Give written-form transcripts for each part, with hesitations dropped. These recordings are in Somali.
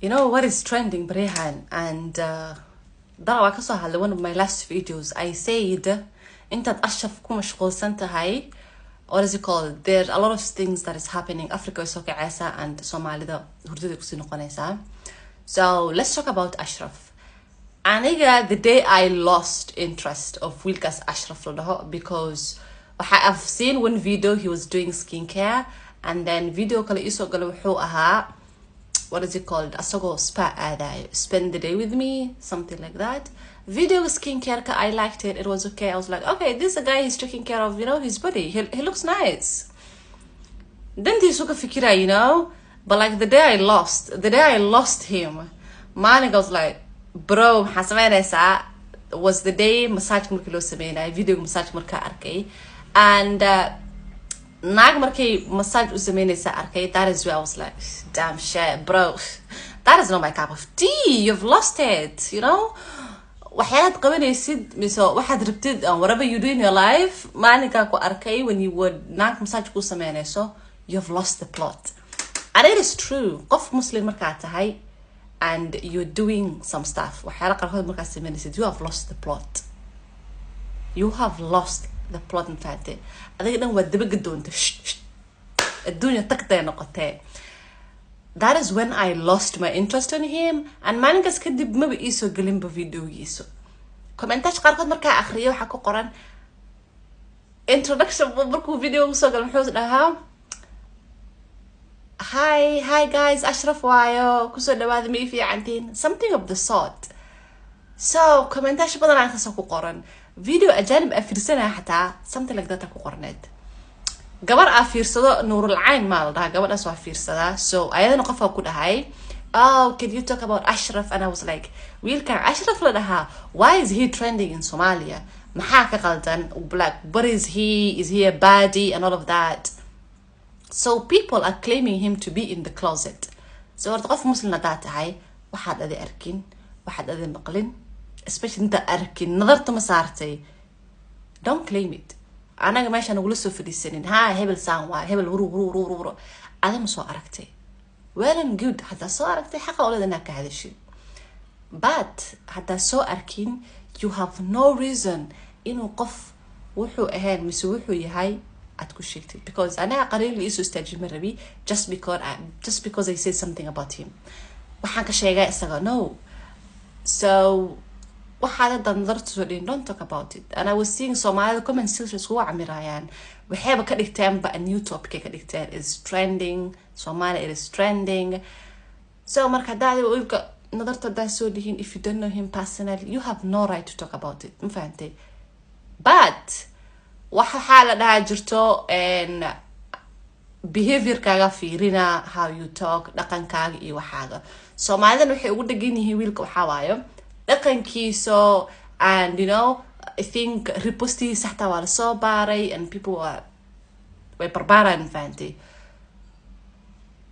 You know what is trending baryahan? And dara waa kasoo hadlay one of my last videos. I said intaad Ashraf ku mashquulsan tahay, what is it called, there are a lot of things that is happening. Africa way soo kaceysaa and Soomaalida hurdada kusii noqonaysaa. So let's talk about Ashraf. Aniga, the day I lost interest of wiilkaas Ashraf la dhaho, because waxa I've seen one video, he was doing skincare, and then video kale iisoo galay wuxuu ahaa, what is it called, asagoo spa aadayo, "Spend the day with me," something like that. Video skincare ka, I liked it. It was okay. I was like, "Okay, this is a guy, he's taking care of his body. He looks nice." Dantiisu ka fikira. But like, the day I lost him, maalinka I was like, "Bro, maxaa sameynaysaa?" was the day massage markii loo sameynaya, videoga massage markaa arkay and naag markay massage u sameynaysa arkay. That is where I was like, "Damn shit, bro, that is not my cup of tea. You've lost it." Waxyaalaad qabanaysid mise waxaad rabtid and whatever you do in your life, maalinkaa ku arkay when you would naag massage ku sameynayso, you've lost the plot. And it is true, qof Muslim markaa tahay and you're doing some stuff, waxyaala qaarkood markaad sameynaysid, you have lost the plot. You have lost the plot. Infaate adiga dhan waa dabaga doonta. Shh, shh. Adduunya tagtay noqotee. That is when I lost my interest in him, and maalinkaas kadib maba iisoo gelinba videogiiso. Commentash qaarkood markaa akhriyo, waxaa ku qoran introduction markuu video usoo galo, muxuu dhahaa, "Hi, hi guys, Ashraf waayo, kusoo dhawaada, ma ii fiicantiin?" something of the sort. So commentash badan aan kasoo ku qoran video ajanib aa fiirsanaya, xataa something like that aa ku qorneed. Gabar aa fiirsado, Nuurul Cayn maa la dhahaa gabadhaas, waa fiirsadaa. So ayadana qofaa ku dhahay, "Oh, can you talk about Ashraf?" And I was like, "Wiilkan Ashraf la dhahaa, why is he trending in Somalia? Maxaa ka qaldan? Like, what is he? Is he a baddie?" and all of that. So people are claiming him to be in the closet. So horta qof Muslim haddaa tahay, waxaad adi arkin, waxaad adi maqlin, especially inta arkin, nadarta ma saartay, don't claim it. Anaga meesha nagula soo fadhiisanin ha hebel saan waa hebel wuru wuru wuru wuru. Adi ma soo aragtay? Well and good. Haddaa soo aragtay, xaqa oleda inaa ka hadashid, but haddaa soo arkin, you have no reason inuu qof wuxuu ahayn mise wuxuu yahay aad ku sheegtid, because anaga qariin la iisoo istaajin ma rabi just because I say something about him. Waxaan ka sheegay isaga, no. So waxaad hadda nadarta soo dhihin, don't talk about it. And I was seeing Soomaalida comment section iskugu camirayaan, waxayba ka dhigteenba a new topic ay ka dhigteen, is trending Somalia, it is trending. So marka haddaa adiga wiilka nadarta haddaa soo dhihin, if you don't know him personally, you have no right to talk about it. Ma fahantay? But waxaa la dhahaa jirto behaviorkaaga fiirina, how you talk, dhaqankaaga iyo waxaaga. Soomaalidan waxay ugu dhegan yihiin wiilka waxaa waayo dhaqankiiso, and I think repostihiisa xataa waa lasoo baaray and people are way barbaaraan. Fahantay?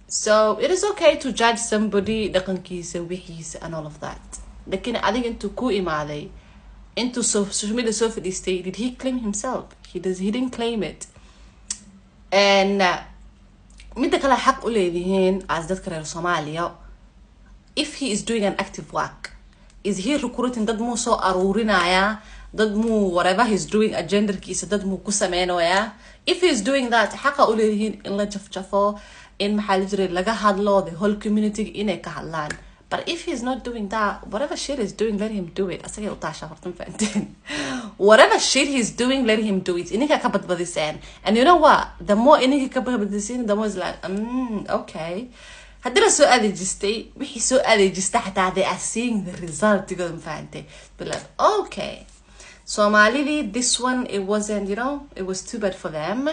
So it is okay to judge somebody dhaqankiisa, wixiisa and all of that. Lakin adiga intuu ku imaaday, intuu social media soo fadhiistay, did he claim himself? He does, he didn't claim it. And midda kale xaq u leedihiin as dadka reer Soomaaliya, if he is doing an active work, is he recruiting? Dad muu soo aruurinayaa? Dad muu, whatever he's doing, agendarkiisa dad muu ku sameynayaa? If he is doing that, xaqa u leedihiin in la jafjafo, in maxaa la jiray laga hadlo, the whole community inay ka hadlaan. But if he's not doing that, whatever shit he's doing, let him do it. Asagay u taasha horta, ma fahanteen? Whatever shit he's doing, let him do it. Ininka ka badbadiseen. And you know what, the more ininka ka badbadiseen, the more is like, okay, haddii la soo adeejistay, wixii soo adeejista xataa, they are seeing the result igooda. Ma fahantay? Be like, okay, Soomaalidii, this one, it wasn't, it was too bad for them.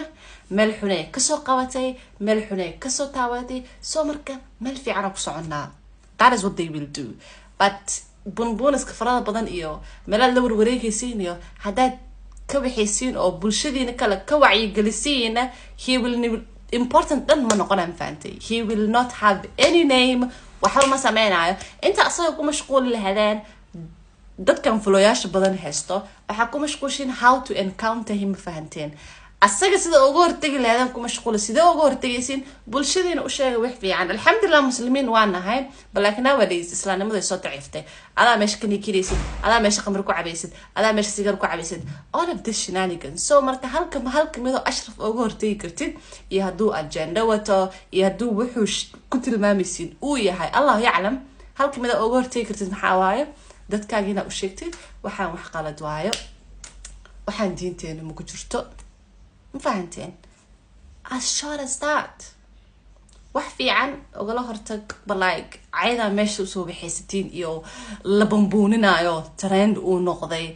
Meel xunay kasoo qabatay, meel xunay kasoo taabatay. So marka meel fiicana ku soconnaa. That is what they will do. But bunbuuniska farada badan iyo meelaad la warwareegaysiin iyo haddaad ka waxaysiin oo bulshadiina kale ka wacyigelisiin, he will important dhan ma noqonaan. Fahantay? He will not have any name. Waxba ma sameynayo. Inta asaga ku mashquuli lahadeen, dadkan fuloyaasha badan haysto, waxaa ku mashquushin how to encounter him. Fahanteen? Asaga sida uga hortegi lahaydaan ku mashquula. Sidee uga hortegaysiin? Bulshadiina u sheega wax fiican. Alxamdulilah, muslimiin waa nahay, but laakiin nowadays islaamnimadu ay soo daciiftay. Adaa meesha ka niikinaysid, adaa meesha khamri ku cabaysid, adaa meesha sigar ku cabaysid, all of this shenanigans. So marka halka halka midoo Ashraf uga hortegi kartid, iyo hadduu agenda wato iyo hadduu wuxuu ku tilmaamaysiin uu yahay, Allahu yaclam, halka mida uga hortegi kartid maxaa waaye? Dadkaaga inaad u sheegtid waxaan wax qalad waayo, waxaan diinteena maku jirto. Ma fahanteen? As short as that. Wax fiican ugala hortag. But like cayadaa meesha usoo waxaysatiin iyo la bambuuninayo, trend uu noqday,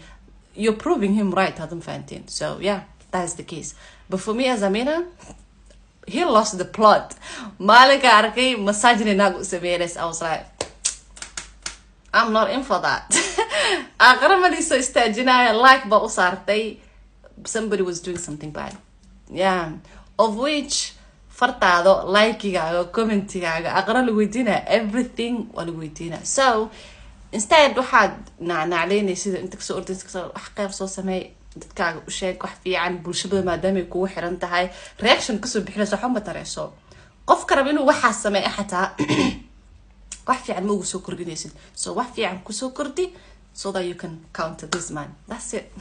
you're proving him right hadda. Ma fahanteen? So yeah, that is the case. But for me as Amina, he lost the plot. Maalinka arkay massage naag u sameynaysa, I was like, "I'm not in for that." Aqra maliisoo istaajinaya, like ba u saartay. Somebody was doing something bad, yeah, of which fartaado, like-igaaga, comment-igaaga aqra lagu weydiinaya, everything waa lagu weydiinaya. So instead waxaad nacnacleynaysid, inta kasoo ordaysa, kasoo wax qeyb soo sameey, dadkaaga u sheeg wax fiican. Bulshada maadaamay kugu xiran tahay, reaction kasoo bixinayso waxba ma tareyso. Qofka raba inuu waxaas sameeya xataa wax fiican ma ugu soo kordhinaysid. So wax fiican kusoo kordhi so that you can counter this man. That's it.